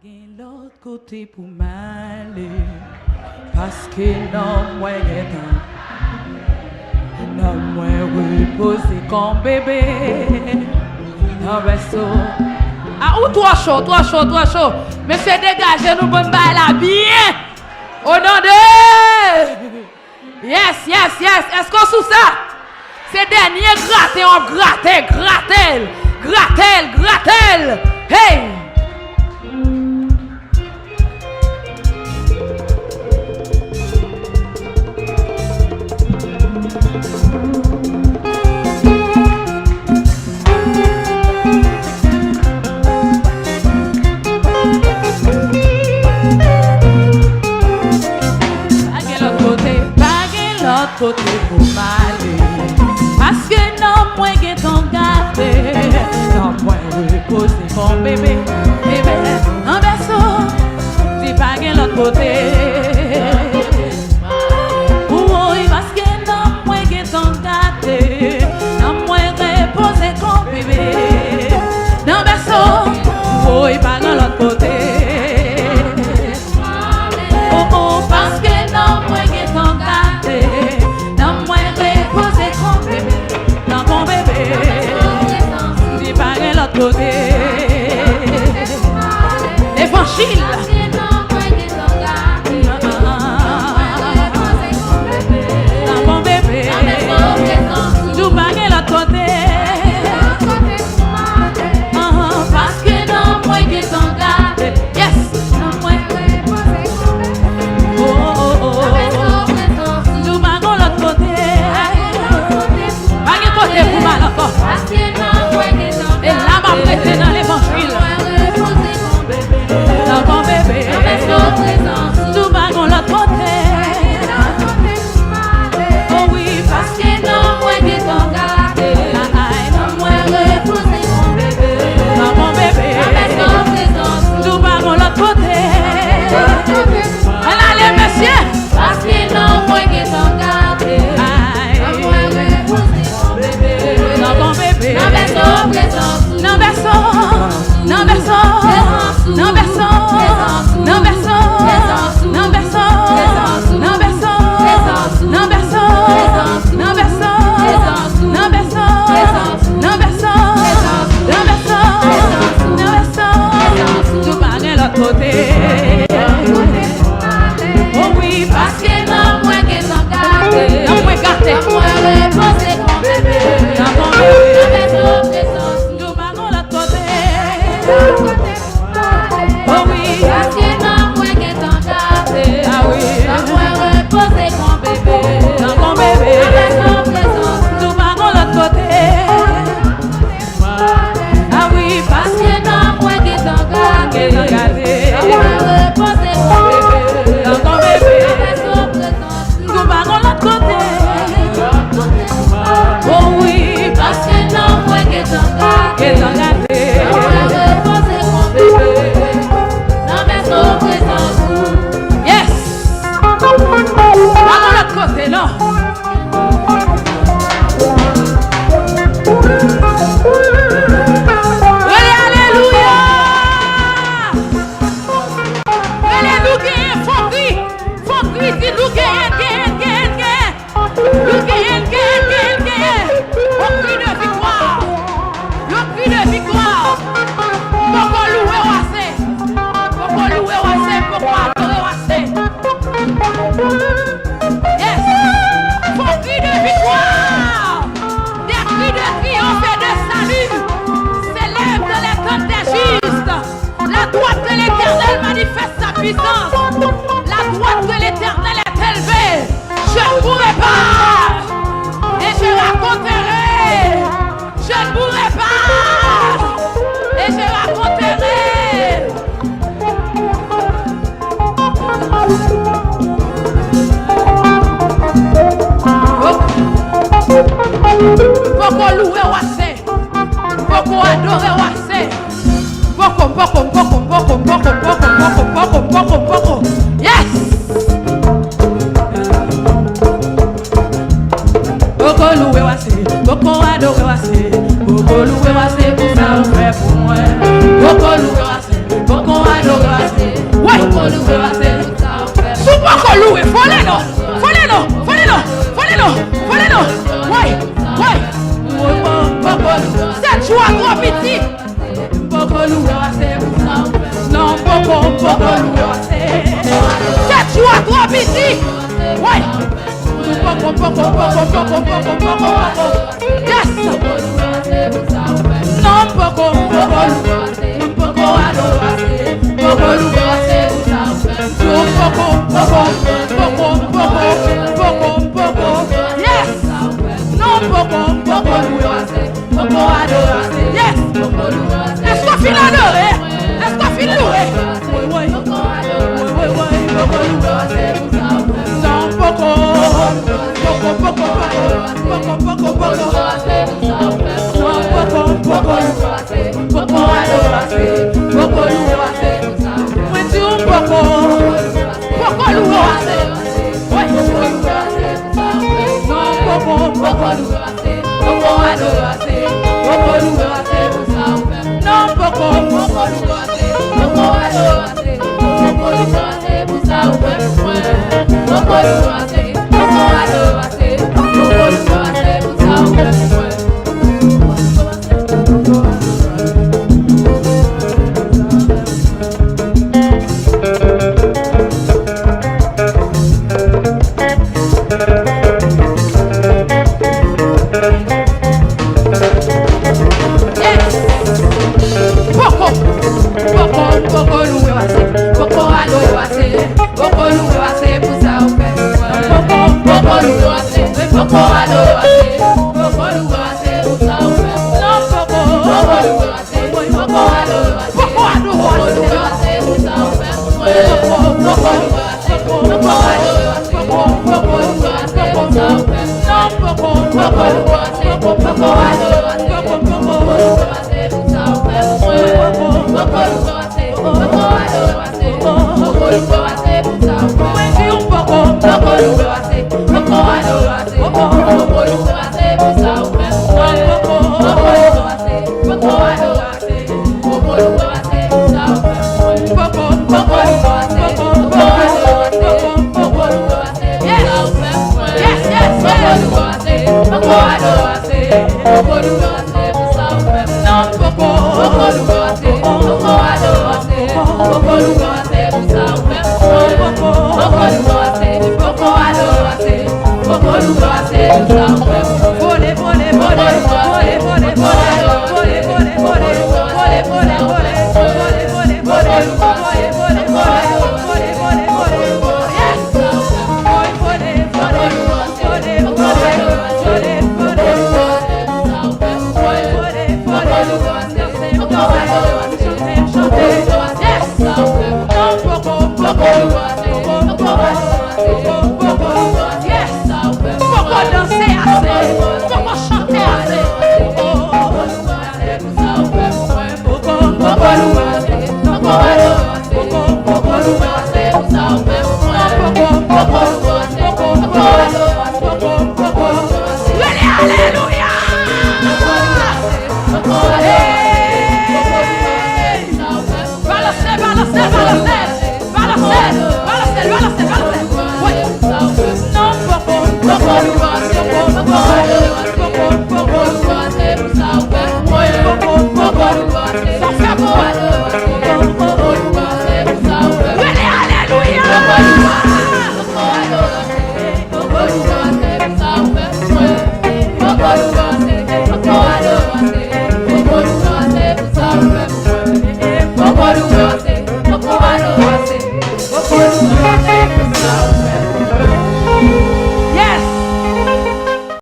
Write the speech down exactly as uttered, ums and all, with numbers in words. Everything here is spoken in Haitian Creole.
Gen lòt kote pou m ale, paske nanm mwen gentan, nanm mwen repoze kon bebe nan bèso. A, ou twò cho, twò cho, twò cho. Mesye, degaje nou, bon, bay la byen. O non de Yes, yes, yes. Èske w sou sa? Se dènye grate w ap grate, grate l, grate l, grate l. Hey! Pa gen lòt kote, pa gen lòt kote pou m ale. Paske nanm mwen gentan gate. Nanm mwen repoze kon bebe, bebe nan bèso. Di pa gen lòt kote. Woy, paske nanm mwen gentan gate. Nanm mwen repoze kon bebe nan bèso. Woy, pa gen lòt kote. Oh, oh, paske nanm mwen gentan gate. Nanm mwen repoze kon bebe, nan kon bebe. Di pa gen lòt kote. Levanjil. Nan bon bebe. Di w pa gen lòt kote. Paske nanm mwen gentan gate. Yes. Oh, oh, oh. Di w pa gen lòt kote. Pa gen kote pou m al ankò. E la m ap rete nan levanjil. Nan bon bebe. Di w pa gen lòt kote. Oh wi, paske nanm mwen gentan gate. Ay, nanm mwen repoze kon bebe. Nan bon bebe. Di w pa gen lòt kote. Ann ale, mesye. Paske nanm mwen gentan gate. Ay. Nanm mwen repoze kon bebe. Nan bon bebe. Nan bèso prezans ou. Nan bèso. Nan bèso. Nan bèso. Nan bèso. Nan bèso. Nan bèso. Nan bèso. Nan bèso. Nan bèso. Nan bèso. Nan bèso. Nan bèso. Nan bèso. Di w pa gen lòt kote. Oh wi, paske nanm mwen gentan gate. Nanm mwen gate. Nanm mwen repoze kon bebe. Nan bon bebe. Di w pa gen lòt kote. Oh wi. Paske nanm mwen gentan gate. Ah wi. Nanm mwen repoze kon bebe. Nan bon bebe. Avèk yon prezans. Di w pa gen lòt kote. Ah wi, paske nanm mwen gentan gate. Gentan gate. Nanm mwen repoze kon bebe. Nan bon bebe. Avèk yon prezans. Di w pa gen lòt kote. Oh wi, paske nanm mwen gentan gate. Gentan gate. Mwen repoze kon bebe. Nan bèso prezans ou. Yes. Pa gen lòt kote, non. Rele alelouya. Rele nou genyen, fò kri. Fò kri, di nou genyen, genyen, genyen, genyen. Nou genyen, genyen, genyen, genyen. Yon kri de viktwa. Yon kri de viktwa. Poko louwe w ase. Poko louwe w ase. Poko adore w ase. Yes. Fò kri de viktwa. Des cris de triomphe et de salut s'élèvent de la tente des justes. La droite de l'Éternel manifeste sa puissance. La droite de l'Éternel est élevée. Je ne mourrai pas. Et je raconterai. Je ne mourrai pas. Et je raconterai. Poko louwe w ase. Poko adore w ase. Poko, poko, poko, poko. Yes! Poko louwe w ase, poko adore w ase, poko louwe w ase pou sa ou fè pou mwen. Poko louwe w ase, poko adore w Si w poko louwe, vole non, vole non, vole non, vole non, vole non. Woy, woy. Sèt jou a twò piti. Non, poko, poko louwe. Sèt jou a twò piti. Woy. Poko, poko, poko, poko, poko, poko, poko. Yes. Non, poko, poko louwe. Poko adore, poko louwe, se pou sa ou fè m. Poko, poko, poko, poko, poko, poko. Yes. Non, poko, poko louwe, poko adore. Yes. Èske w fin adore? Èske w fin louwe? Woy, woy. Woy, woy, woy, poko louwe, se pou sa ou fè m. Non, poko, poko, poko, poko, poko, poko, poko. Non, poko, poko louwe. Poko adore, poko louwe, mwen di w poko, poko louwe. Wi. Non, poko, poko louwe, poko adore, poko louwe. Non, poko, poko louwe, poko adore, poko louwe. Yes! Poko, poko, poko louwe pase, poko adore pase, poko louwe pase pou sa ou fè pou mwen. Poko, poko louwe pase, poko adore pase, poko louwe pase pou sa ou fè pou mwen. Non, poko, poko louwe pase, poko adore pase, poko louwe pase pou sa ou fè pou mwen. Poko, poko louwe pase, poko adore pase, poko louwe pase pou sa ou fè pou mwen. Yes, yes, yes. Non, poko. Vole, vole, vole. Yes. Rele alelouya! Hey! Balanse, balanse, balanse! Balanse, balanse, balanse, balanse!